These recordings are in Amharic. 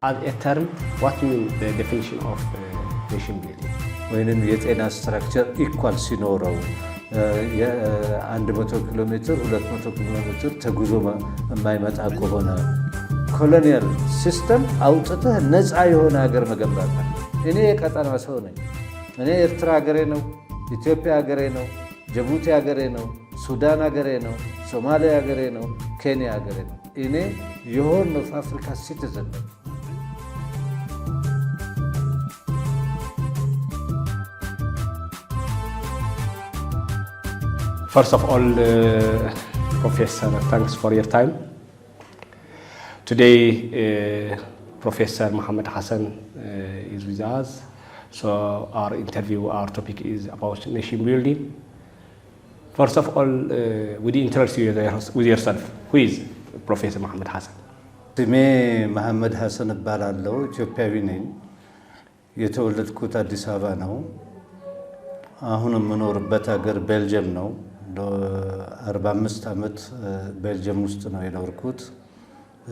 As a term, what mean the definition of nation building? ወይንም የጤና structure equal ሲኖረው የ100 ኪሎ ሜትር 200 ኪሎ ሜትር ተጉዞ የማይመጣ ከሆነ colonial system አውጥተህ ነፃ የሆነ ሀገር መገንባት ነው። እኔ የቀጠና ሰው ነኝ። እኔ ኤርትራ ሀገሬ ነው፣ ኢትዮጵያ ሀገሬ ነው፣ ጅቡቲ ሀገሬ ነው፣ ሱዳን ሀገሬ ነው፣ ሶማሊያ ሀገሬ ነው፣ ኬንያ ሀገሬ ነው። እኔ የ Horn of Africa citizen ነኝ። First of all, Professor, thanks for your time. Today, Professor Mohammed Hassan is with us. So our interview, our topic is about nation building. First of all, would you introduce you with yourself? Who is Professor Mohammed Hassan? ስሜ መሐመድ ሐሰን እባላለሁ። ኢትዮጵያዊ ነኝ። የተወለድኩት አዲስ አበባ ነው። አሁን የምኖርበት ሀገር ቤልጅየም ነው። ለ45 ዓመት ቤልጅየም ውስጥ ነው የኖርኩት።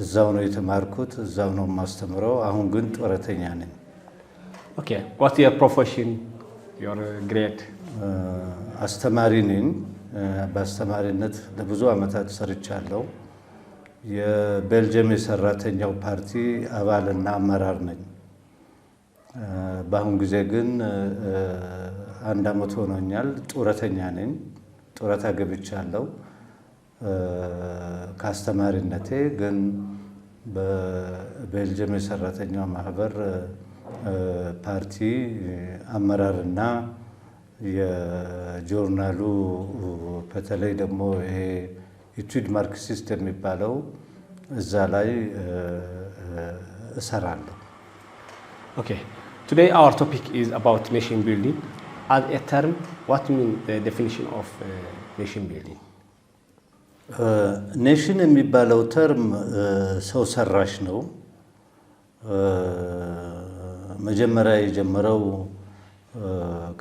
እዛው ነው የተማርኩት፣ እዛው ነው የማስተምረው። አሁን ግን ጡረተኛ ነኝ። Okay, what's your profession, your grade? አስተማሪ ነኝ። በአስተማሪነት ለብዙ ዓመታት ሰርቻለሁ። የቤልጅየም የሰራተኛው ፓርቲ አባልና አመራር ነኝ። በአሁን ጊዜ ግን አንድ ዓመት ሆኖኛል። ጡረተኛ ነኝ። ጡረታ ገብቻለሁ። ከአስተማሪነቴ ግን በቤልጅየም የሰራተኛው ማህበር ፓርቲ አመራርና የጆርናሉ በተለይ ደግሞ ይሄ Études marxistes የሚባለው እዛ ላይ እሰራለሁ። Okay, today our topic is about nation building. As a term, what mean the definition of nation building? Nation የሚባለው term ሰው ሰራሽ ነው። መጀመሪያ የጀመረው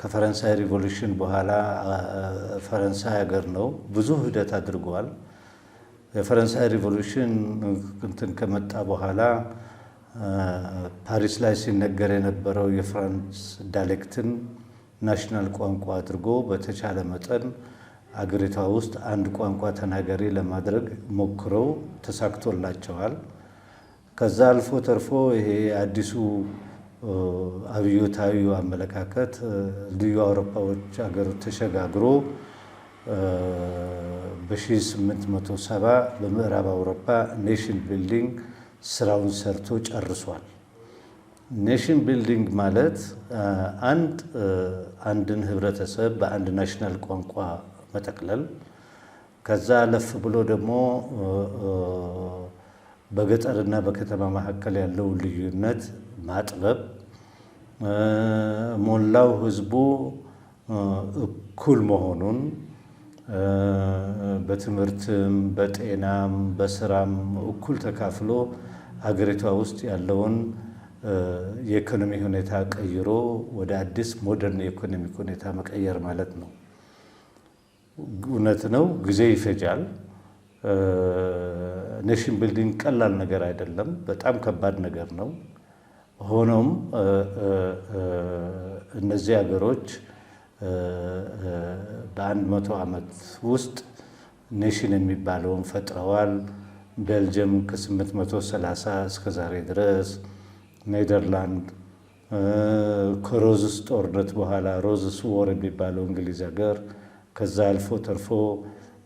ከፈረንሳይ revolution በኋላ ፈረንሳይ ሀገር ነው። ብዙ ሂደት አድርገዋል። የፈረንሳይ revolution እንትን ከመጣ በኋላ ፓሪስ ላይ ሲነገር የነበረው የ French dialect ን national ቋንቋ አድርጎ በተቻለ መጠን አገሪቷ ውስጥ አንድ ቋንቋ ተናጋሪ ለማድረግ ሞክረው ተሳክቶላቸዋል። ከዛ አልፎ ተርፎ ይሄ አዲሱ አብዮታዊ አመለካከት ልዩ አውሮፓዎች ሀገር ተሸጋግሮ በ1870 በምዕራብ አውሮፓ nation building ስራውን ሰርቶ ጨርሷል። Nation building ማለት አንድን ህብረተሰብ በአንድ national ቋንቋ መጠቅለል፣ ከዛ አለፍ ብሎ ደግሞ በገጠርና በከተማ መካከል ያለውን ልዩነት ማጥበብ፣ ሞላው ህዝቡ እኩል መሆኑን በትምህርትም በጤናም በስራም እኩል ተካፍሎ አገሪቷ ውስጥ ያለውን የኢኮኖሚ ሁኔታ ቀይሮ ወደ አዲስ modern የ economic ሁኔታ መቀየር ማለት ነው። እውነት ነው፣ ጊዜ ይፈጃል። Nation building ቀላል ነገር አይደለም፣ በጣም ከባድ ነገር ነው። ሆኖም እነዚህ ሀገሮች በ100 ዓመት ውስጥ nation የሚባለውን ፈጥረዋል። ቤልጅየም ከ830 እስከ ዛሬ ድረስ፣ ኔደርላንድ ከ Roses ጦርነት በኋላ Roses War የሚባለው እንግሊዝ ሀገር፣ ከዛ አልፎ ተርፎ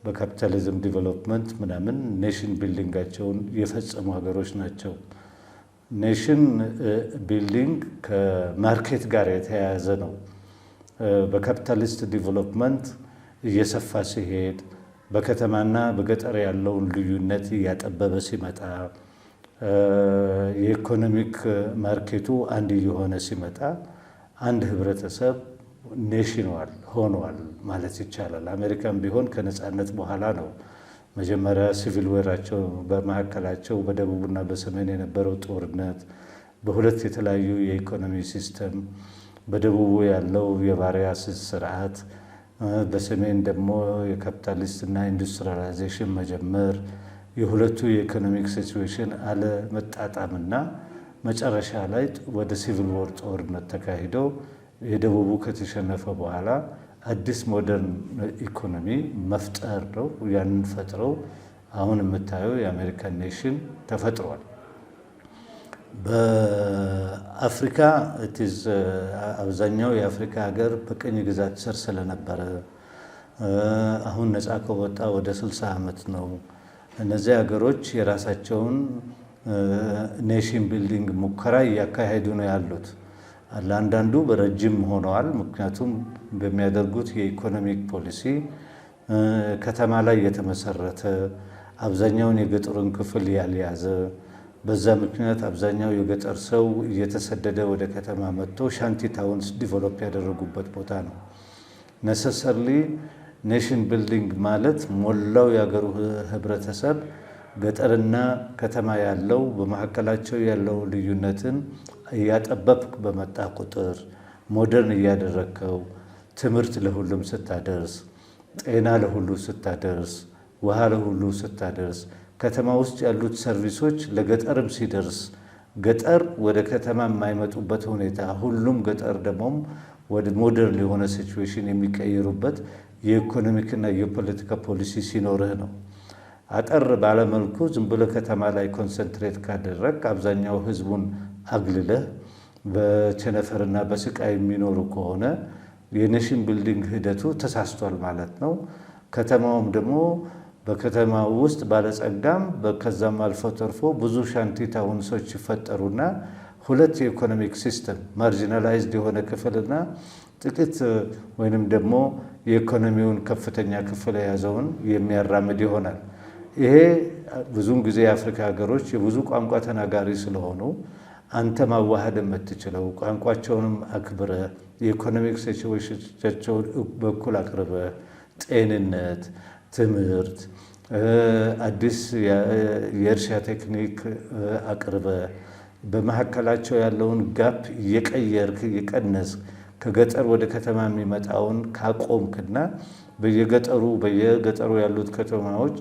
በ capitalism development ምናምን nation building ኣቸውን የፈጸሙ ሀገሮች ናቸው። Nation building ከ market ጋር የተያያዘ ነው። በ capitalist development እየሰፋ ሲሄድ፣ በከተማና በገጠር ያለውን ልዩነት እያጠበበ ሲመጣ፣ የ economic market ኡ አንድ እየሆነ ሲመጣ አንድ ህብረተሰብ nation ሆኗል ማለት ይቻላል። አሜሪካን ቢሆን ከነፃነት በኋላ ነው። መጀመሪያ civil war ኣቸው በመካከላቸው በደቡብና በሰሜን የነበረው ጦርነት፣ በሁለት የተለያዩ የኢኮኖሚ system፣ በደቡቡ ያለው የባሪያ ስርዓት፣ በሰሜን ደግሞ የካፒታሊስትና industrialization መጀመር፣ የሁለቱ የ economic situation አለመጣጣምና መጨረሻ ላይ ወደ civil war ጦርነት ተካሂዶ የደቡቡ ከተሸነፈ በኋላ አዲስ modern economy መፍጠር ነው። ያንን ፈጥረው አሁን የምታየው የአሜሪካን nation ተፈጥሯል። በአፍሪካ አብዛኛው የአፍሪካ ሀገር በቅኝ ግዛት ስር ስለነበረ፣ አሁን ነፃ ከወጣ ወደ 60 ዓመት ነው። እነዚህ ሀገሮች የራሳቸውን nation building ሙከራ እያካሄዱ ነው ያሉት። ለአንዳንዱ በረጅም ሆነዋል። ምክንያቱም በሚያደርጉት የ economic policy ከተማ ላይ የተመሰረተ፣ አብዛኛውን የገጠሩን ክፍል ያልያዘ፣ በዛ ምክንያት አብዛኛው የገጠር ሰው እየተሰደደ ወደ ከተማ መጥቶ shanty towns develop ያደረጉበት ቦታ ነው። Necessarily nation building ማለት ሞላው የሀገሩ ህብረተሰብ ገጠርና ከተማ ያለው በመካከላቸው ያለው ልዩነትን እያጠበብክ በመጣ ቁጥር፣ modern እያደረግከው፣ ትምህርት ለሁሉም ስታደርስ፣ ጤና ለሁሉ ስታደርስ፣ ውሃ ለሁሉ ስታደርስ፣ ከተማ ውስጥ ያሉት service ኦች ለገጠርም ሲደርስ፣ ገጠር ወደ ከተማ የማይመጡበት ሁኔታ፣ ሁሉም ገጠር ደግሞም ወደ modern የሆነ situation የሚቀይሩበት የ economic ና የፖለቲካ ፖሊሲ ሲኖርህ ነው። አጠር ባለመልኩ ዝም ብሎ ከተማ ላይ concentrate ካደረግ፣ አብዛኛው ህዝቡን አግልለህ በቸነፈርና በስቃይ የሚኖሩ ከሆነ የ nation building ሂደቱ ተሳስቷል ማለት ነው። ከተማውም ደግሞ በከተማው ውስጥ ባለጸጋም ከዛም አልፎ ተርፎ ብዙ shanty towns ኦች ይፈጠሩና ሁለት የ economic system፣ marginalized የሆነ ክፍልና ጥቂት ወይንም ደግሞ የኢኮኖሚውን ከፍተኛ ክፍል የያዘውን የሚያራምድ ይሆናል። ይሄ ብዙውን ጊዜ የአፍሪካ ሀገሮች የብዙ ቋንቋ ተናጋሪ ስለሆኑ አንተ ማዋሃድ የምትችለው ቋንቋቸውንም አክብረህ፣ የ economic situation ኣቸውን በኩል አቅርበህ፣ ጤንነት፣ ትምህርት፣ አዲስ የእርሻ ቴክኒክ አቅርበህ፣ በመካከላቸው ያለውን gap እየቀየርክ፣ እየቀነስክ፣ ከገጠር ወደ ከተማ የሚመጣውን ካቆምክና በየገጠሩ ያሉት ከተማዎች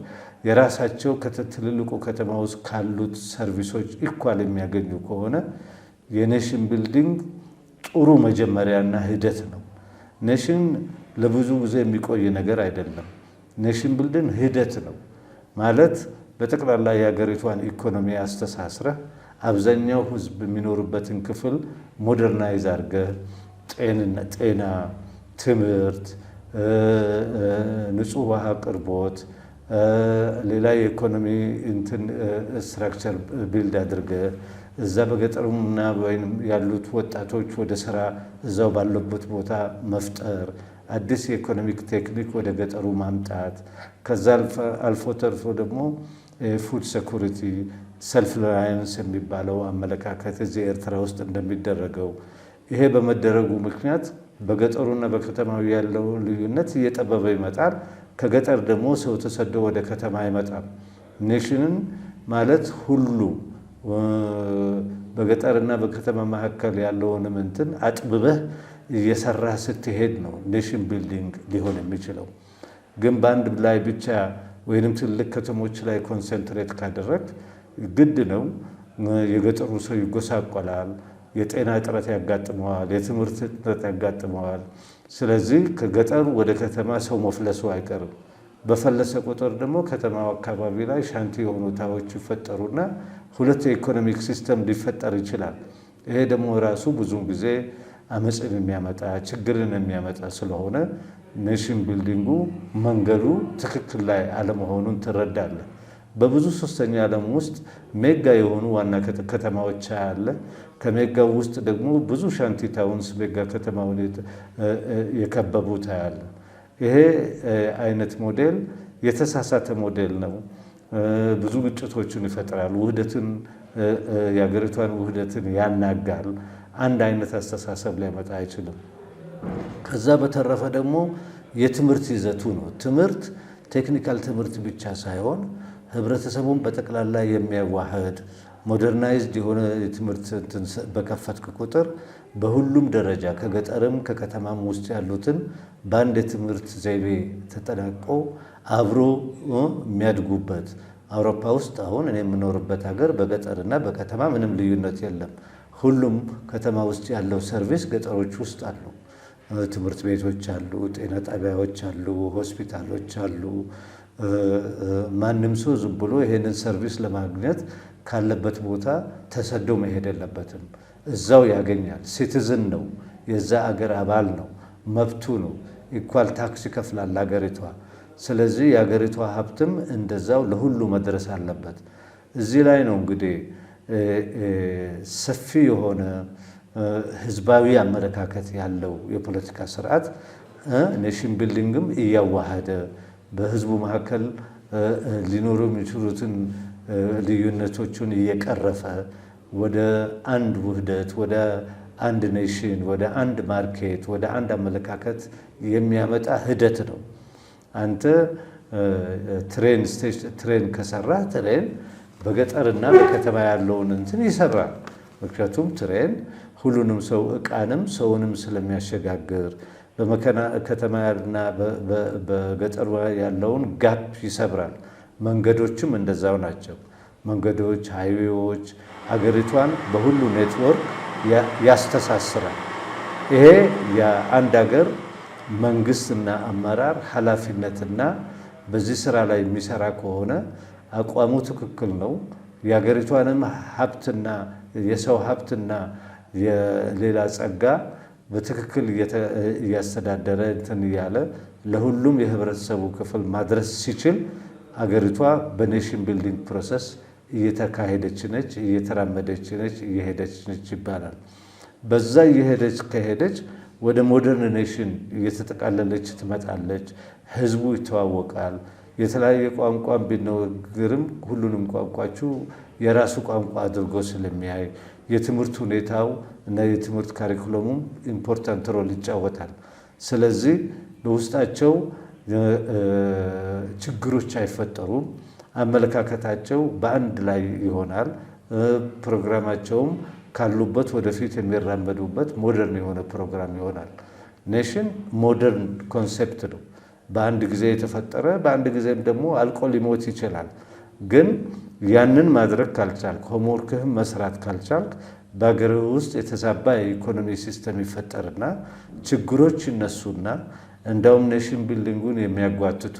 የራሳቸው ከትልልቁ ከተማ ውስጥ ካሉት service ኦች equal የሚያገኙ ከሆነ የ nation building ጥሩ መጀመሪያና ሂደት ነው። Nation ለብዙ ጊዜ የሚቆይ ነገር አይደለም። Nation building ሂደት ነው ማለት በጠቅላላ የሀገሪቷን ኢኮኖሚ አስተሳስረህ፣ አብዛኛው ሕዝብ የሚኖርበትን ክፍል modernize አድርገህ፣ ጤና፣ ትምህርት፣ ንጹህ ውሃ አቅርቦት፣ ሌላ የኢኮኖሚ እንትን structure build አድርገህ፣ እዛ በገጠሩና ወይም ያሉት ወጣቶች ወደ ስራ እዛው ባለበት ቦታ መፍጠር፣ አዲስ የ economic ቴክኒክ ወደ ገጠሩ ማምጣት፣ ከዛ አልፎ ተርፎ ደግሞ food security፣ self reliance የሚባለው አመለካከት እዚህ ኤርትራ ውስጥ እንደሚደረገው፣ ይሄ በመደረጉ ምክንያት በገጠሩና በከተማው ያለው ልዩነት እየጠበበ ይመጣል። ከገጠር ደግሞ ሰው ተሰዶ ወደ ከተማ አይመጣም። Nation ን ማለት ሁሉ በገጠርና በከተማ መካከል ያለውንም እንትን አጥብበህ እየሰራህ ስትሄድ ነው nation building ሊሆን የሚችለው። ግን በአንድ ላይ ብቻ ወይንም ትልቅ ከተሞች ላይ concentrate ካደረግ ግድ ነው የገጠሩ ሰው ይጎሳቆላል፣ የጤና እጥረት ያጋጥመዋል፣ የትምህርት እጥረት ያጋጥመዋል። ስለዚህ ከገጠር ወደ ከተማ ሰው መፍለሱ አይቀርም። በፈለሰ ቁጥር ደግሞ ከተማው አካባቢ ላይ shanty የሆኑ town ኦች ይፈጠሩና ሁለት የ economic system ሊፈጠር ይችላል። ይሄ ደግሞ ራሱ ብዙውን ጊዜ አመፅን የሚያመጣ፣ ችግርን የሚያመጣ ስለሆነ nation building ኡ መንገዱ ትክክል ላይ አለመሆኑን ትረዳለህ። በብዙ ሶስተኛ ዓለም ውስጥ mega የሆኑ ዋና ከተማዎች አለ። ከ mega ው ውስጥ ደግሞ ብዙ shanty towns mega ከተማውን የከበቡት አለ። ይሄ አይነት ሞዴል የተሳሳተ ሞዴል ነው። ብዙ ግጭቶችን ይፈጥራል። ውህደትን፣ የሀገሪቷን ውህደትን ያናጋል። አንድ አይነት አስተሳሰብ ሊያመጣ አይችልም። ከዛ በተረፈ ደግሞ የትምህርት ይዘቱ ነው። ትምህርት technical ትምህርት ብቻ ሳይሆን ህብረተሰቡን በጠቅላላ የሚያዋህድ modernized የሆነ የትምህርት በከፈትክ ቁጥር በሁሉም ደረጃ ከገጠርም ከከተማም ውስጥ ያሉትን በአንድ የትምህርት ዘይቤ ተጠናቆ አብሮ የሚያድጉበት፣ አውሮፓ ውስጥ አሁን እኔ የምኖርበት ሀገር በገጠርና በከተማ ምንም ልዩነት የለም። ሁሉም ከተማ ውስጥ ያለው service ገጠሮች ውስጥ አሉ። ትምህርት ቤቶች አሉ፣ ጤና ጣቢያዎች አሉ፣ ሆስፒታሎች አሉ። ማንም ሰው ዝም ብሎ ይሄንን service ለማግኘት ካለበት ቦታ ተሰዶ መሄድ የለበትም። እዛው ያገኛል። Citizen ነው፣ የዛ አገር አባል ነው፣ መብቱ ነው። Equal tax ይከፍላል አገሪቷ። ስለዚህ የአገሪቷ ሀብትም እንደዛው ለሁሉ መድረስ አለበት። እዚህ ላይ ነው እንግዲህ ሰፊ የሆነ ህዝባዊ አመለካከት ያለው የፖለቲካ ስርዓት nation building ም እያዋሃደ በህዝቡ መካከል ሊኖሩ የሚችሉትን ልዩነቶቹን እየቀረፈ ወደ አንድ ውህደት፣ ወደ አንድ nation፣ ወደ አንድ market፣ ወደ አንድ አመለካከት የሚያመጣ ሂደት ነው። አንተ train ከሰራህ train በገጠርና በከተማ ያለውን እንትን ይሰራል። ምክንያቱም train ሁሉንም ሰው እቃንም ሰውንም ስለሚያሸጋግር በከተማና በገጠሩ ያለውን gap ይሰብራል። መንገዶችም እንደዛው ናቸው። መንገዶች፣ highway ዎች አገሪቷን በሁሉ ኔትወርክ ያስተሳስራል። ይሄ የአንድ ሀገር መንግስትና አመራር ኃላፊነትና በዚህ ስራ ላይ የሚሰራ ከሆነ አቋሙ ትክክል ነው። የሀገሪቷንም ሀብትና የሰው ሀብትና የሌላ ጸጋ በትክክል እያስተዳደረ እንትን እያለ ለሁሉም የህብረተሰቡ ክፍል ማድረስ ሲችል አገሪቷ በ nation building process እየተካሄደች ነች፣ እየተራመደች ነች፣ እየሄደች ነች ይባላል። በዛ እየሄደች ከሄደች ወደ modern nation እየተጠቃለለች ትመጣለች። ህዝቡ ይተዋወቃል። የተለያየ ቋንቋን ቢነገርም ሁሉንም ቋንቋችሁ የራሱ ቋንቋ አድርጎ ስለሚያይ የትምህርት ሁኔታው እና የትምህርት curriculum ኡም important role ይጫወታል። ስለዚህ በውስጣቸው ችግሮች አይፈጠሩም። አመለካከታቸው በአንድ ላይ ይሆናል። ፕሮግራማቸውም ካሉበት ወደፊት የሚራመዱበት modern የሆነ ፕሮግራም ይሆናል። Nation modern concept ነው። በአንድ ጊዜ የተፈጠረ፣ በአንድ ጊዜም ደግሞ አልቆ ሊሞት ይችላል። ግን ያንን ማድረግ ካልቻልክ፣ homework ህም መስራት ካልቻልክ በሀገርህ ውስጥ የተዛባ የኢኮኖሚ system ይፈጠርና ችግሮች ይነሱና እንዳውም nation building ኡን የሚያጓትቱ፣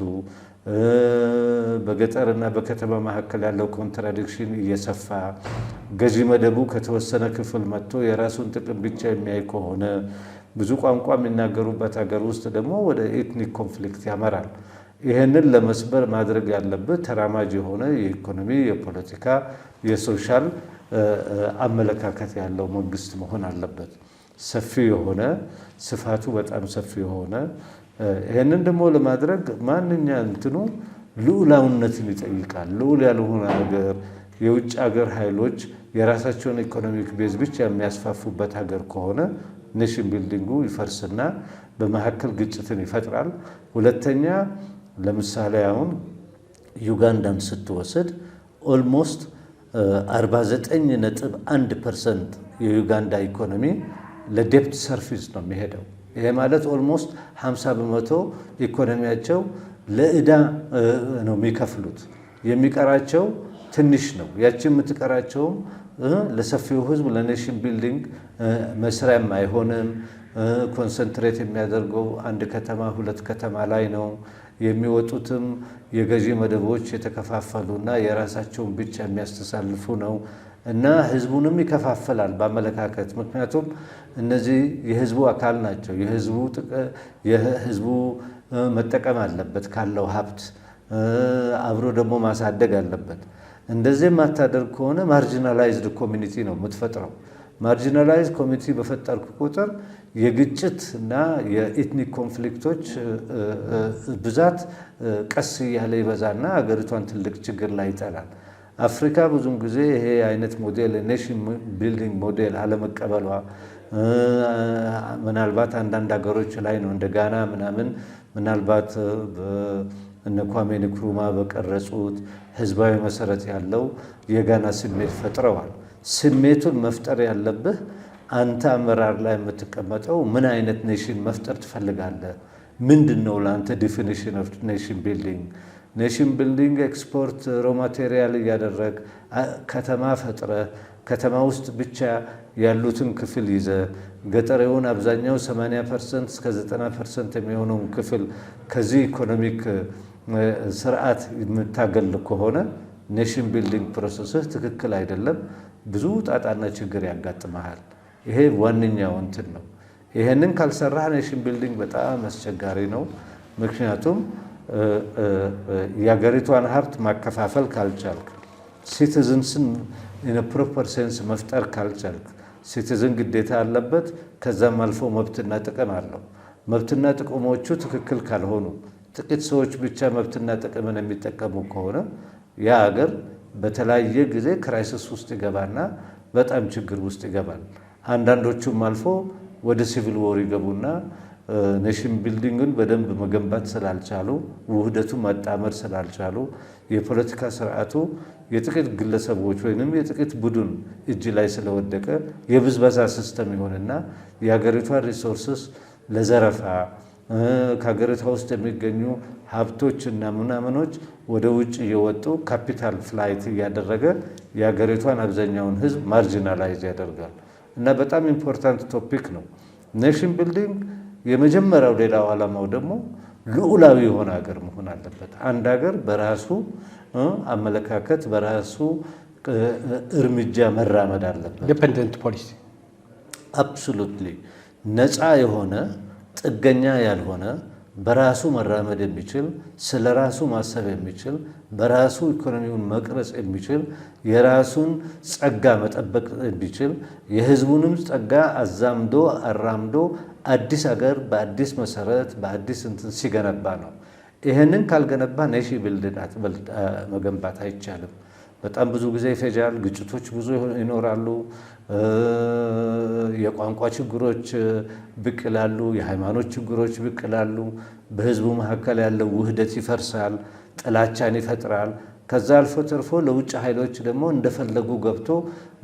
በገጠርና በከተማ መካከል ያለው contradiction እየሰፋ፣ ገዢ መደቡ ከተወሰነ ክፍል መጥቶ የራሱን ጥቅም ብቻ የሚያይ ከሆነ ብዙ ቋንቋ የሚናገሩበት ሀገር ውስጥ ደግሞ ወደ ethnic conflict ያመራል። ይህንን ለመስበር ማድረግ ያለብህ ተራማጅ የሆነ የኢኮኖሚ፣ የፖለቲካ፣ የ social አመለካከት ያለው መንግስት መሆን አለበት። ሰፊ የሆነ፣ ስፋቱ በጣም ሰፊ የሆነ። ይህንን ደግሞ ለማድረግ ማንኛ እንትኑ ልዑላዊነትን ይጠይቃል። ልዑል ያልሆነ ሀገር፣ የውጭ ሀገር ኃይሎች የራሳቸውን economic base ብቻ የሚያስፋፉበት ሀገር ከሆነ nation building ኡ ይፈርስና በመካከል ግጭትን ይፈጥራል። ሁለተኛ ለምሳሌ አሁን ዩጋንዳን ስትወስድ almost 49.1% የዩጋንዳ ኢኮኖሚ ለ debt service ነው የሚሄደው። ይሄ ማለት almost 50% ኢኮኖሚያቸው ለዕዳ ነው የሚከፍሉት። የሚቀራቸው ትንሽ ነው። ያቺ የምትቀራቸውም ለሰፊው ህዝብ ለ nation building መስሪያም አይሆንም። Concentrate የሚያደርገው አንድ ከተማ ሁለት ከተማ ላይ ነው። የሚወጡትም የገዢ መደቦች የተከፋፈሉና የራሳቸውን ብቻ የሚያስተሳልፉ ነው እና ህዝቡንም ይከፋፍላል በአመለካከት። ምክንያቱም እነዚህ የህዝቡ አካል ናቸው። የህዝቡ መጠቀም አለበት ካለው ሀብት፣ አብሮ ደግሞ ማሳደግ አለበት። እንደዚህ የማታደርግ ከሆነ marginalized community ነው የምትፈጥረው። Marginalized community በፈጠርክ ቁጥር የግጭት እና የ ethnic conflict ኦች ብዛት ቀስ እያለ ይበዛና ሀገሪቷን ትልቅ ችግር ላይ ይጠላል። አፍሪካ ብዙም ጊዜ ይሄ አይነት ሞዴል፣ nation building model አለመቀበሏ ምናልባት አንዳንድ ሀገሮች ላይ ነው፣ እንደ ጋና ምናምን፣ ምናልባት እነ ኳሜ ንክሩማ በቀረጹት ህዝባዊ መሰረት ያለው የጋና ስሜት ፈጥረዋል። ስሜቱን መፍጠር ያለብህ አንተ አመራር ላይ የምትቀመጠው ምን አይነት nation መፍጠር ትፈልጋለህ? ምንድን ነው ለአንተ definition of nation building? Nation building export raw material እያደረግ፣ ከተማ ፈጥረህ፣ ከተማ ውስጥ ብቻ ያሉትን ክፍል ይዘህ፣ ገጠሬውን አብዛኛው 80% እስከ 90% የሚሆነውን ክፍል ከዚህ economic ስርዓት የምታገል ከሆነ nation building process ህ ትክክል አይደለም። ብዙ ጣጣና ችግር ያጋጥመሃል። ይሄ ዋነኛው እንትን ነው። ይሄንን ካልሰራህ nation building በጣም አስቸጋሪ ነው። ምክንያቱም የሀገሪቷን ሀብት ማከፋፈል ካልቻልክ፣ citizens ን proper sense መፍጠር ካልቻልክ፣ citizen ግዴታ አለበት፣ ከዛም አልፎ መብትና ጥቅም አለው። መብትና ጥቅሞቹ ትክክል ካልሆኑ፣ ጥቂት ሰዎች ብቻ መብትና ጥቅምን የሚጠቀሙ ከሆነ ያ ሀገር በተለያየ ጊዜ crisis ውስጥ ይገባና በጣም ችግር ውስጥ ይገባል። አንዳንዶቹም አልፎ ወደ civil war ይገቡና nation building ን በደንብ መገንባት ስላልቻሉ፣ ውህደቱ ማጣመር ስላልቻሉ፣ የፖለቲካ ስርዓቱ የጥቂት ግለሰቦች ወይንም የጥቂት ቡድን እጅ ላይ ስለወደቀ የብዝበዛ system ይሆንና የሀገሪቷን resources ለዘረፋ፣ ከሀገሪቷ ውስጥ የሚገኙ ሀብቶች እና ምናምኖች ወደ ውጭ እየወጡ capital flight እያደረገ የሀገሪቷን አብዛኛውን ህዝብ marginalize ያደርጋል እና በጣም important topic ነው። Nation building የመጀመሪያው ሌላው ዓላማው ደግሞ ሉዓላዊ የሆነ ሀገር መሆን አለበት። አንድ ሀገር በራሱ አመለካከት በራሱ እርምጃ መራመድ አለበት። Independent policy. Absolutely፣ ነፃ የሆነ፣ ጥገኛ ያልሆነ፣ በራሱ መራመድ የሚችል፣ ስለ ራሱ ማሰብ የሚችል፣ በራሱ ኢኮኖሚውን መቅረጽ የሚችል፣ የራሱን ጸጋ መጠበቅ የሚችል፣ የህዝቡንም ጸጋ አዛምዶ አራምዶ አዲስ አገር በአዲስ መሰረት በአዲስ እንትን ሲገነባ ነው። ይህንን ካልገነባ nation build መገንባት አይቻልም። በጣም ብዙ ጊዜ ይፈጃል። ግጭቶች ብዙ ይኖራሉ። የቋንቋ ችግሮች ብቅ ይላሉ። የሃይማኖት ችግሮች ብቅ ይላሉ። በህዝቡ መካከል ያለው ውህደት ይፈርሳል፣ ጥላቻን ይፈጥራል። ከዛ አልፎ ተርፎ ለውጭ ኃይሎች ደግሞ እንደፈለጉ ገብቶ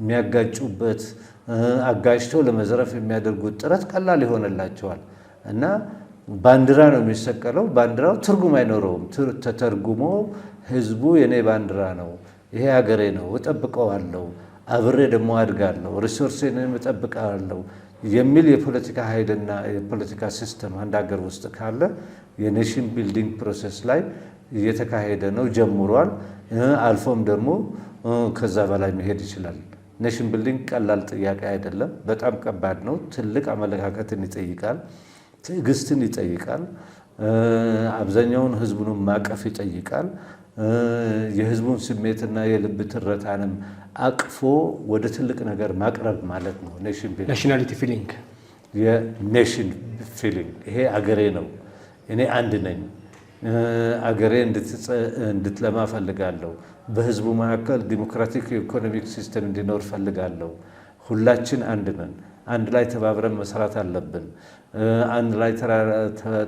የሚያጋጩበት፣ አጋጭተው ለመዝረፍ የሚያደርጉት ጥረት ቀላል ይሆንላቸዋል እና ባንዲራ ነው የሚሰቀለው። ባንዲራው ትርጉም አይኖረውም። ተተርጉሞ ህዝቡ የኔ ባንዲራ ነው፣ ይሄ ሀገሬ ነው፣ እጠብቀዋለሁ፣ አብሬ ደግሞ አድጋለሁ፣ resource ኤንም እጠብቃለሁ የሚል የፖለቲካ ኃይልና የፖለቲካ system አንድ ሀገር ውስጥ ካለ የ nation building process ላይ እየተካሄደ ነው፣ ጀምሯል። አልፎም ደግሞ ከዛ በላይ መሄድ ይችላል። Nation building ቀላል ጥያቄ አይደለም። በጣም ከባድ ነው። ትልቅ አመለካከትን ይጠይቃል። ትዕግስትን ይጠይቃል። አብዛኛውን ህዝቡንም ማቀፍ ይጠይቃል። የህዝቡን ስሜትና የልብ ትርታንም አቅፎ ወደ ትልቅ ነገር ማቅረብ ማለት ነው። Nation building Nationality feeling. የ nation feeling፣ ይሄ አገሬ ነው፣ እኔ አንድ ነኝ፣ አገሬ እንድትለማ ፈልጋለሁ፣ በህዝቡ መካከል democratic economic system እንዲኖር ፈልጋለሁ። ሁላችን አንድ ነን፣ አንድ ላይ ተባብረን መስራት አለብን፣ አንድ ላይ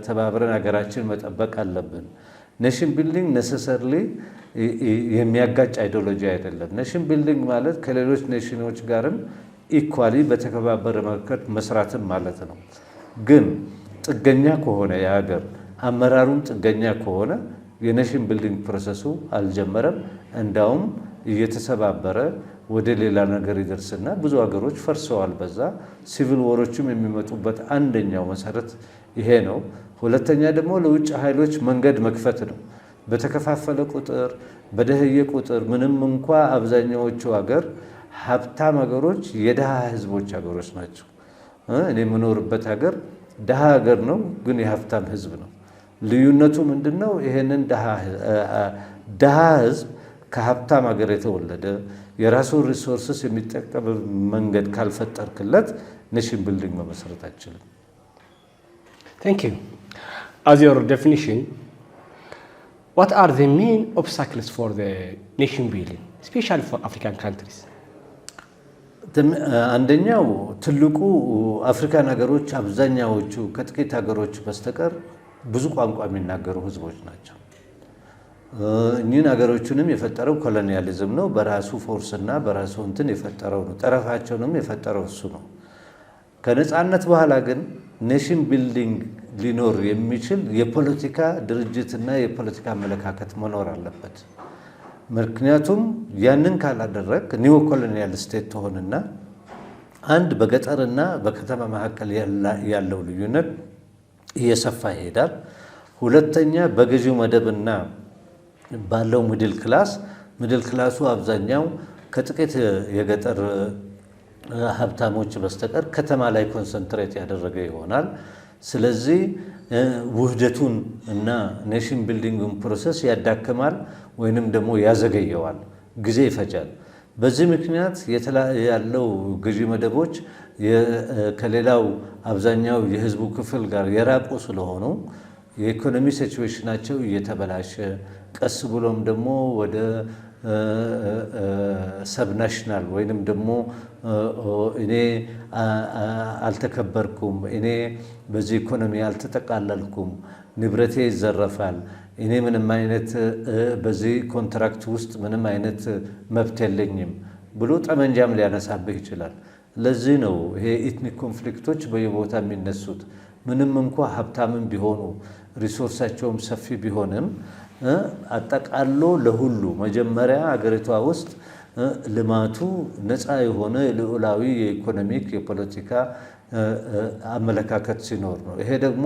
ተባብረን ሀገራችን መጠበቅ አለብን። Nation building necessarily የሚያጋጭ ideology አይደለም። Nation building ማለት ከሌሎች nation ኖች ጋርም equally በተከባበረ መልኩ መስራትም ማለት ነው። ግን ጥገኛ ከሆነ፣ የሀገር አመራሩም ጥገኛ ከሆነ የ nation building process ኡ አልጀመረም። እንዳውም እየተሰባበረ ወደ ሌላ ነገር ይደርስና ብዙ ሀገሮች ፈርሰዋል። በዛ civil war ኦችም የሚመጡበት አንደኛው መሰረት ይሄ ነው። ሁለተኛ ደግሞ ለውጭ ኃይሎች መንገድ መክፈት ነው። በተከፋፈለ ቁጥር፣ በደኸየ ቁጥር፣ ምንም እንኳ አብዛኛዎቹ ሀገር ሀብታም ሀገሮች የድሃ ህዝቦች ሀገሮች ናቸው። እኔ የምኖርበት ሀገር ድሃ ሀገር ነው፣ ግን የሀብታም ህዝብ ነው። ልዩነቱ ምንድን ነው? ይሄንን ድሃ ህዝብ ከሀብታም ሀገር የተወለደ የራሱን resources የሚጠቀም መንገድ ካልፈጠርክለት nation building መመስረት አይችልም። Thank you. As your definition, what are the main obstacles for the nation building, especially for African countries? አንደኛው ትልቁ አፍሪካን ሀገሮች አብዛኛዎቹ ከጥቂት ሀገሮች በስተቀር ብዙ ቋንቋ የሚናገሩ ህዝቦች ናቸው። እኚህን ሀገሮችንም የፈጠረው colonialism ነው። በራሱ force እና በራሱ እንትን የፈጠረው ነው። ጠረፋቸውንም የፈጠረው እሱ ነው። ከነፃነት በኋላ ግን nation building ሊኖር የሚችል የፖለቲካ ድርጅትና የፖለቲካ አመለካከት መኖር አለበት። ምክንያቱም ያንን ካላደረግ neo colonial state ትሆንና አንድ በገጠርና በከተማ መካከል ያለው ልዩነት እየሰፋ ይሄዳል። ሁለተኛ፣ በገዢው መደብና ባለው middle class ኡ አብዛኛው ከጥቂት የገጠር ሀብታሞች በስተቀር ከተማ ላይ concentrate ያደረገ ይሆናል። ስለዚህ ውህደቱን እና nation building ን process ያዳክማል ወይንም ደግሞ ያዘገየዋል፣ ጊዜ ይፈጃል። በዚህ ምክንያት ያለው ገዢ መደቦች ከሌላው አብዛኛው የህዝቡ ክፍል ጋር የራቁ ስለሆኑ የኢኮኖሚ situation ኣቸው እየተበላሸ ቀስ ብሎም ደግሞ ወደ subnational ወይንም ደግሞ እኔ አልተከበርኩም፣ እኔ በዚህ ኢኮኖሚ አልተጠቃለልኩም፣ ንብረቴ ይዘረፋል፣ እኔ ምንም አይነት በዚህ contract ውስጥ ምንም አይነት መብት የለኝም ብሎ ጠመንጃም ሊያነሳብህ ይችላል። ለዚህ ነው ይሄ ethnic conflict ኦች በየቦታ የሚነሱት። ምንም እንኳ ሀብታምም ቢሆኑ resource ኣቸውም ሰፊ ቢሆንም አጠቃሎ ለሁሉ መጀመሪያ አገሪቷ ውስጥ ልማቱ ነፃ የሆነ ልዑላዊ የ economic የፖለቲካ አመለካከት ሲኖር ነው። ይሄ ደግሞ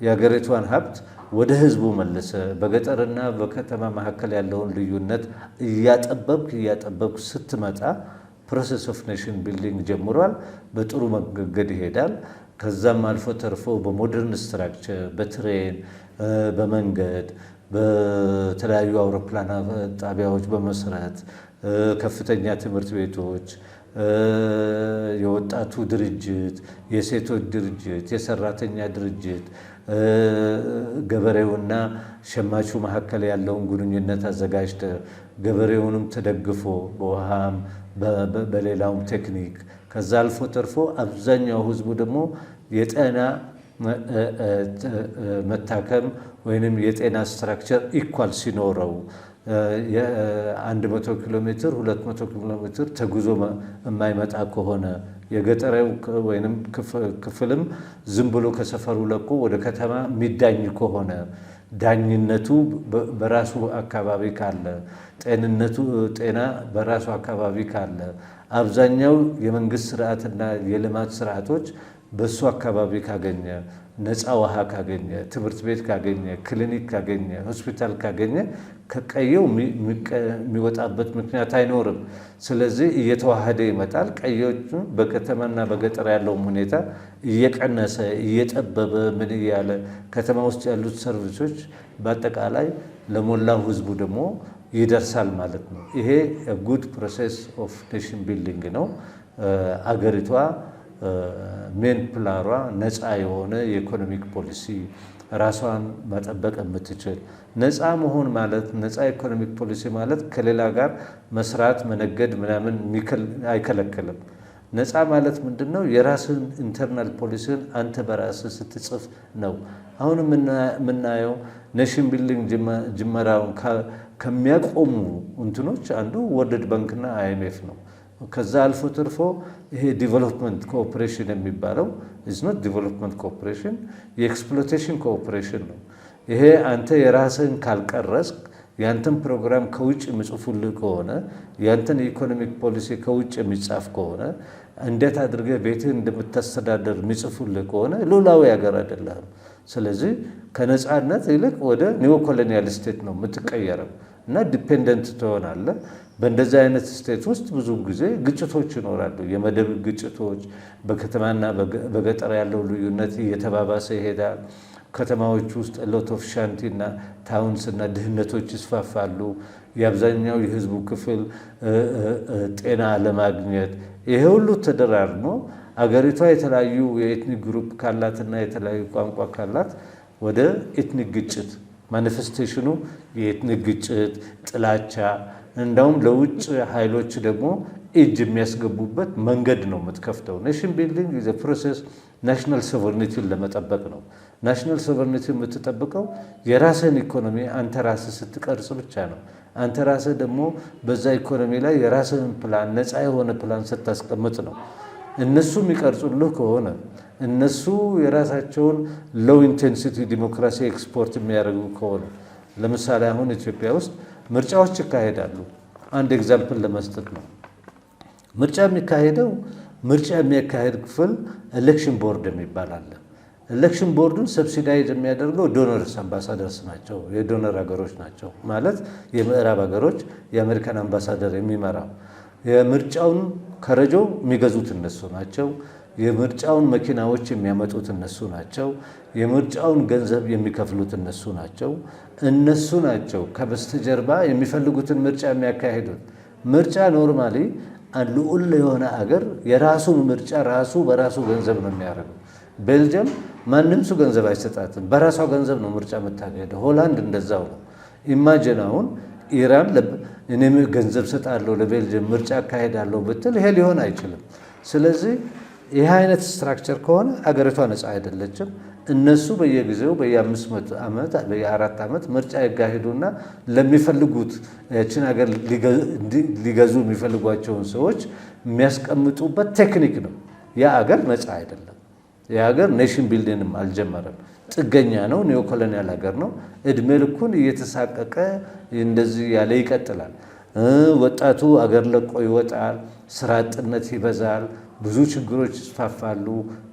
የሀገሪቷን ሀብት ወደ ህዝቡ መልሰ በገጠርና በከተማ መካከል ያለውን ልዩነት እያጠበብክ እያጠበብክ ስትመጣ process of nation building ጀምሯል። በጥሩ መንገድ ይሄዳል። ከዛም አልፎ ተርፎ በ modern structure፣ በ train፣ በመንገድ፣ በተለያዩ አውሮፕላን ጣቢያዎች በመስራት፣ ከፍተኛ ትምህርት ቤቶች፣ የወጣቱ ድርጅት፣ የሴቶች ድርጅት፣ የሰራተኛ ድርጅት፣ ገበሬውና ሸማቹ መካከል ያለውን ግንኙነት አዘጋጅተ ገበሬውንም ተደግፎ በውሃም በሌላውም ቴክኒክ፣ ከዛ አልፎ ተርፎ አብዛኛው ህዝቡ ደግሞ የጤና መታከም ወይንም የጤና structure equal ሲኖረው፣ 100 ኪሎ ሜትር፣ 200 ኪሎ ሜትር ተጉዞ የማይመጣ ከሆነ፣ የገጠሬው ወይንም ክፍልም ዝም ብሎ ከሰፈሩ ለቆ ወደ ከተማ የሚዳኝ ከሆነ፣ ዳኝነቱ በራሱ አካባቢ ካለ፣ ጤንነቱ ጤና በራሱ አካባቢ ካለ፣ አብዛኛው የመንግስት ስርዓትና የልማት ስርዓቶች በሱ አካባቢ ካገኘ፣ ነፃ ውሃ ካገኘ፣ ትምህርት ቤት ካገኘ፣ ክሊኒክ ካገኘ፣ ሆስፒታል ካገኘ ከቀየው የሚወጣበት ምክንያት አይኖርም። ስለዚህ እየተዋሃደ ይመጣል። ቀዬዎቹ በከተማና በገጠር ያለውም ሁኔታ እየቀነሰ እየጠበበ ምን እያለ ከተማ ውስጥ ያሉት service ኦች በአጠቃላይ ለሞላው ህዝቡ ደግሞ ይደርሳል ማለት ነው። ይሄ good process of nation building ነው። አገሪቷ main pillar ዋ ነፃ የሆነ የ economic policy፣ ራሷን መጠበቅ የምትችል፣ ነፃ መሆን ማለት፣ ነፃ economic policy ማለት ከሌላ ጋር መስራት መነገድ ምናምን አይከለክልም። ነፃ ማለት ምንድን ነው? የራስህን internal policy ን አንተ በራስህ ስትጽፍ ነው። አሁን የምናየው nation building ጅመራውን ከሚያቆሙ እንትኖች አንዱ World Bank ና IMF ነው። ከዛ አልፎ ተርፎ ይሄ development cooperation የሚባለው is not development cooperation፣ የ exploitation cooperation ነው። ይሄ አንተ የራስህን ካልቀረጽክ፣ ያንተን ፕሮግራም ከውጭ የሚጽፉልህ ከሆነ፣ ያንተን የ economic policy ከውጭ የሚጻፍ ከሆነ፣ እንዴት አድርገህ ቤትህን እንደምታስተዳደር የሚጽፉልህ ከሆነ ሉዓላዊ ሀገር አይደለህም። ስለዚህ ከነፃነት ይልቅ ወደ neo colonial state ነው የምትቀየረው እና dependent ትሆናለህ። በእንደዚህ አይነት state ውስጥ ብዙ ጊዜ ግጭቶች ይኖራሉ። የመደብ ግጭቶች፣ በከተማና በገጠር ያለው ልዩነት እየተባባሰ ይሄዳል። ከተማዎች ውስጥ lot of shanty እና towns እና ድህነቶች ይስፋፋሉ። የአብዛኛው የህዝቡ ክፍል ጤና አለማግኘት፣ ይሄ ሁሉ ተደራርሞ አገሪቷ የተለያዩ የ ethnic group ካላትና የተለያዩ ቋንቋ ካላት ወደ ethnic ግጭት manifestation ኑ የ ethnic ግጭት፣ ጥላቻ፣ እንዳውም ለውጭ ኃይሎች ደግሞ እጅ የሚያስገቡበት መንገድ ነው የምትከፍተው። Nation building is process national sovereignty ን ለመጠበቅ ነው። National sovereignty የምትጠብቀው የራስህን ኢኮኖሚ አንተ ራስህ ስትቀርጽ ብቻ ነው። አንተ ራስህ ደግሞ በዛ ኢኮኖሚ ላይ የራስህን ፕላን፣ ነፃ የሆነ ፕላን ስታስቀምጥ ነው። እነሱ የሚቀርጹልህ ከሆነ፣ እነሱ የራሳቸውን low intensity democracy export የሚያደርጉ ከሆነ፣ ለምሳሌ አሁን ኢትዮጵያ ውስጥ ምርጫዎች ይካሄዳሉ። አንድ example ለመስጠት ነው። ምርጫ የሚካሄደው፣ ምርጫ የሚያካሄድ ክፍል election board የሚባል አለ። Election board ኡን subsidize የሚያደርገው donors ambassadors ናቸው፣ የ donor ሀገሮች ናቸው። ማለት የምዕራብ ሀገሮች፣ የአሜሪካን አምባሳደር የሚመራው። የምርጫውን ኮረጆ የሚገዙት እነሱ ናቸው። የምርጫውን መኪናዎች የሚያመጡት እነሱ ናቸው። የምርጫውን ገንዘብ የሚከፍሉት እነሱ ናቸው። እነሱ ናቸው ከበስተጀርባ የሚፈልጉትን ምርጫ የሚያካሂዱት። ምርጫ normally ልዑል የሆነ አገር የራሱን ምርጫ ራሱ በራሱ ገንዘብ ነው የሚያደርገው። ቤልጅየም ማንም ሰው ገንዘብ አይሰጣትም። በራሷ ገንዘብ ነው ምርጫ የምታካሄደው። ሆላንድ እንደዛው ነው። Imagine አሁን ኢራን እኔም ገንዘብ ሰጣለሁ ለቤልጅየም፣ ምርጫ አካሄዳለሁ ብትል ይሄ ሊሆን አይችልም። ስለዚህ ይህ አይነት structure ከሆነ አገሪቷ ነፃ አይደለችም። እነሱ በየጊዜው በየ5 ዓመት፣ በየ4 ዓመት ምርጫ ያካሂዱና ለሚፈልጉት፣ ያችን ሀገር ሊገዙ የሚፈልጓቸውን ሰዎች የሚያስቀምጡበት ቴክኒክ ነው። ያ አገር ነፃ አይደለም። ያ ሀገር nation building ም አልጀመረም። ጥገኛ ነው። Neocolonial ሀገር ነው። እድሜ ልኩን እየተሳቀቀ እንደዚህ ያለ ይቀጥላል። ወጣቱ አገር ለቆ ይወጣል። ስራ አጥነት ይበዛል። ብዙ ችግሮች ይስፋፋሉ።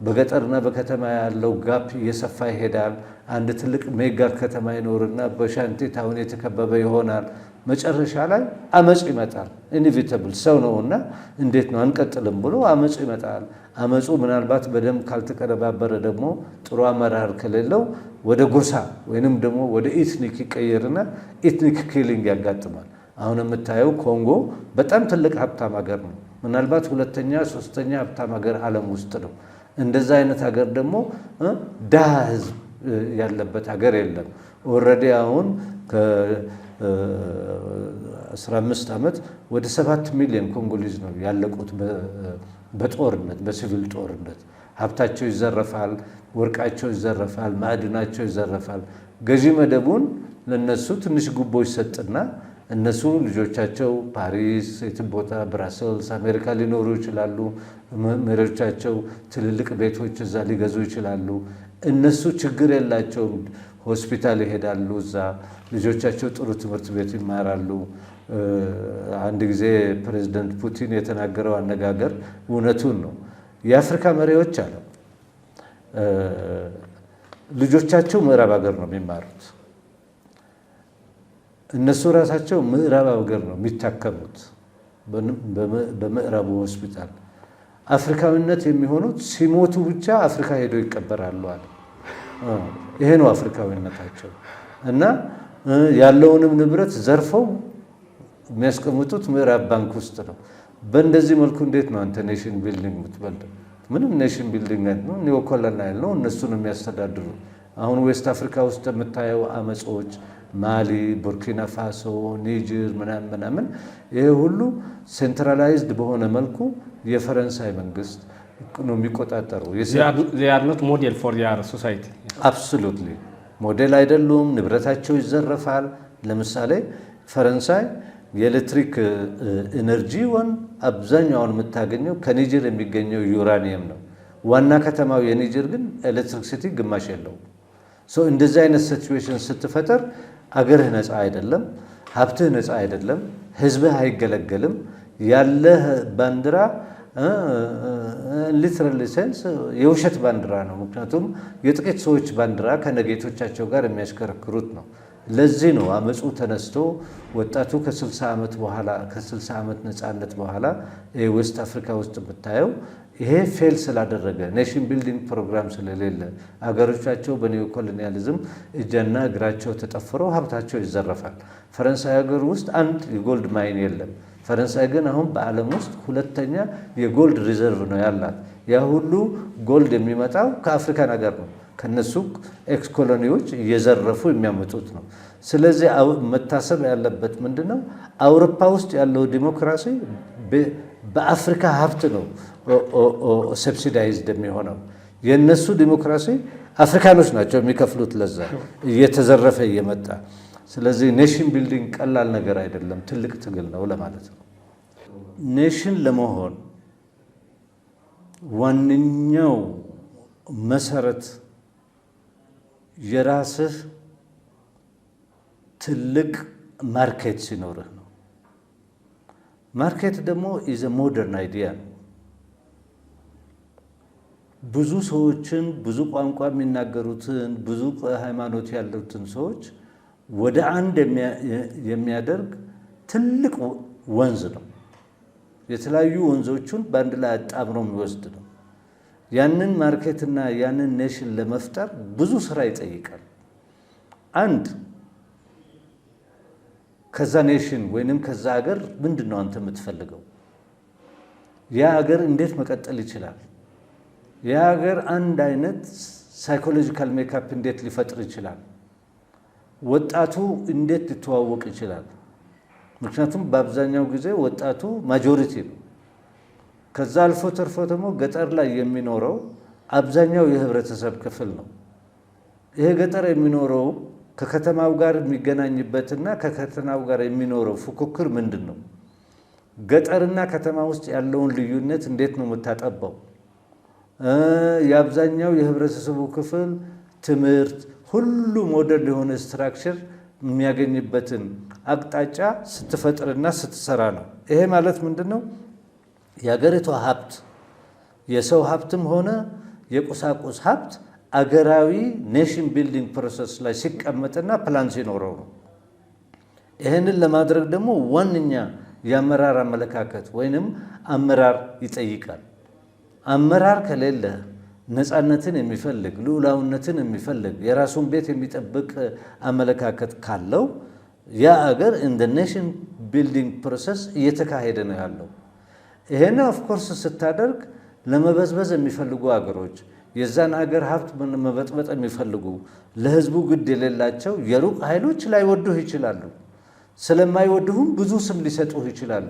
በገጠርና በከተማ ያለው gap እየሰፋ ይሄዳል። አንድ ትልቅ mega ከተማ ይኖርና በ shanty town የተከበበ ይሆናል። መጨረሻ ላይ አመፅ ይመጣል። Inevitable፣ ሰው ነውና እንዴት ነው አንቀጥልም ብሎ አመፅ ይመጣል። አመፁ ምናልባት በደንብ ካልተቀነባበረ ደግሞ፣ ጥሩ አመራር ከሌለው ወደ ጎሳ ወይንም ደግሞ ወደ ethnic ይቀየርና ethnic killing ያጋጥማል። አሁን የምታየው ኮንጎ በጣም ትልቅ ሀብታም ሀገር ነው። ምናልባት ሁለተኛ ሶስተኛ ሀብታም ሀገር ዓለም ውስጥ ነው። እንደዛ አይነት ሀገር ደግሞ ድሃ ህዝብ ያለበት ሀገር የለም። Already አሁን ከ15 ዓመት ወደ 7 ሚሊዮን Congolese ነው ያለቁት በጦርነት፣ በሲቪል ጦርነት። ሀብታቸው ይዘረፋል፣ ወርቃቸው ይዘረፋል፣ ማዕድናቸው ይዘረፋል። ገዢ መደቡን ለነሱ ትንሽ ጉቦ ይሰጥና እነሱ ልጆቻቸው ፓሪስ፣ የትም ቦታ፣ ብራሰልስ፣ አሜሪካ ሊኖሩ ይችላሉ። መሪዎቻቸው ትልልቅ ቤቶች እዛ ሊገዙ ይችላሉ። እነሱ ችግር የላቸውም። ሆስፒታል ይሄዳሉ። እዛ ልጆቻቸው ጥሩ ትምህርት ቤት ይማራሉ። አንድ ጊዜ ፕሬዚደንት ፑቲን የተናገረው አነጋገር እውነቱን ነው። የአፍሪካ መሪዎች አለ፣ ልጆቻቸው ምዕራብ ሀገር ነው የሚማሩት። እነሱ ራሳቸው ምዕራብ ሀገር ነው የሚታከሙት፣ በምዕራቡ ሆስፒታል። አፍሪካዊነት የሚሆኑት ሲሞቱ ብቻ አፍሪካ ሄደው ይቀበራሉ አለ። ይሄ ነው አፍሪካዊነታቸው። እና ያለውንም ንብረት ዘርፈው የሚያስቀምጡት ምዕራብ ባንክ ውስጥ ነው። በእንደዚህ መልኩ እንዴት ነው አንተ nation building የምትበልጠው? ምንም nation building ነው፣ neocolonial ነው። እነሱ ነው የሚያስተዳድሩ። አሁን West Africa ውስጥ የምታየው አመፆች፣ ማሊ፣ ቡርኪና ፋሶ፣ ኒጀር ምናምን ምናምን፣ ይሄ ሁሉ centralized በሆነ መልኩ የፈረንሳይ መንግስት ነው የሚቆጣጠረው። They are not model for their society. Absolutely ሞዴል አይደሉም። ንብረታቸው ይዘረፋል። ለምሳሌ ፈረንሳይ የኤሌክትሪክ energy ውን አብዛኛውን የምታገኘው ከኒጀር የሚገኘው ዩራኒየም ነው። ዋና ከተማው የኒጀር ግን electricity ግማሽ የለውም። እንደዚህ አይነት situation ስትፈጠር አገርህ ነፃ አይደለም፣ ሀብትህ ነፃ አይደለም፣ ህዝብህ አይገለገልም። ያለህ ባንዲራ literally sense የውሸት ባንዲራ ነው። ምክንያቱም የጥቂት ሰዎች ባንዲራ ከነጌቶቻቸው ጋር የሚያሽከረክሩት ነው። ለዚህ ነው አመፁ ተነስቶ ወጣቱ ከ60 ዓመት በኋላ፣ ከ60 ዓመት ነፃነት በኋላ West Africa ውስጥ የምታየው ይሄ fail ስላደረገ፣ nation building program ስለሌለ፣ አገሮቻቸው በ neocolonialism እጅና እግራቸው ተጠፍረው ሀብታቸው ይዘረፋል። ፈረንሳይ ሀገር ውስጥ አንድ የ gold mine የለም። ፈረንሳይ ግን አሁን በዓለም ውስጥ ሁለተኛ የ gold reserve ነው ያላት። ያ ሁሉ gold የሚመጣው ከ African ሀገር ነው። ከነሱ ex colony ዎች እየዘረፉ የሚያመጡት ነው። ስለዚህ መታሰብ ያለበት ምንድን ነው? አውሮፓ ውስጥ ያለው ዲሞክራሲ በአፍሪካ ሀብት ነው subsidized የሚሆነው። የእነሱ ዲሞክራሲ አፍሪካኖች ናቸው የሚከፍሉት፣ ለዛ እየተዘረፈ እየመጣ። ስለዚህ nation building ቀላል ነገር አይደለም፣ ትልቅ ትግል ነው ለማለት ነው። Nation ለመሆን ዋነኛው መሰረት የራስህ ትልቅ market ሲኖርህ ነው። Market ደግሞ is modern idea ነው። ብዙ ሰዎችን፣ ብዙ ቋንቋ የሚናገሩትን፣ ብዙ ሃይማኖት ያሉትን ሰዎች ወደ አንድ የሚያደርግ ትልቅ ወንዝ ነው። የተለያዩ ወንዞቹን በአንድ ላይ አጣምሮ የሚወስድ ነው። ያንን market ና ያንን nation ለመፍጠር ብዙ ስራ ይጠይቃል። አንድ፣ ከዛ nation ወይንም ከዛ ሀገር ምንድን ነው አንተ የምትፈልገው? ያ ሀገር እንዴት መቀጠል ይችላል? ያ ሀገር አንድ አይነት psychological makeup እንዴት ሊፈጥር ይችላል? ወጣቱ እንዴት ሊተዋወቅ ይችላል? ምክንያቱም በአብዛኛው ጊዜ ወጣቱ majority ነው። ከዛ አልፎ ተርፎ ደግሞ ገጠር ላይ የሚኖረው አብዛኛው የህብረተሰብ ክፍል ነው። ይሄ ገጠር የሚኖረው ከከተማው ጋር የሚገናኝበትና ከከተማው ጋር የሚኖረው ፉክክር ምንድን ነው? ገጠርና ከተማ ውስጥ ያለውን ልዩነት እንዴት ነው የምታጠባው? የአብዛኛው የህብረተሰቡ ክፍል ትምህርት፣ ሁሉ modern የሆነ structure የሚያገኝበትን አቅጣጫ ስትፈጥርና ስትሰራ ነው። ይሄ ማለት ምንድን ነው? የሀገሪቷ ሀብት፣ የሰው ሀብትም ሆነ የቁሳቁስ ሀብት፣ አገራዊ nation building process ላይ ሲቀመጥና ፕላን ሲኖረው ነው። ይህንን ለማድረግ ደግሞ ዋነኛ የአመራር አመለካከት ወይንም አመራር ይጠይቃል። አመራር ከሌለ፣ ነፃነትን የሚፈልግ፣ ልዑላዊነትን የሚፈልግ፣ የራሱን ቤት የሚጠብቅ አመለካከት ካለው ያ አገር in nation building process እየተካሄደ ነው ያለው። ይሄን of course ስታደርግ ለመበዝበዝ የሚፈልጉ አገሮች፣ የዛን አገር ሀብት መበጥበጥ የሚፈልጉ፣ ለህዝቡ ግድ የሌላቸው የሩቅ ኃይሎች ላይወዱህ ይችላሉ። ስለማይወዱህም ብዙ ስም ሊሰጡህ ይችላሉ።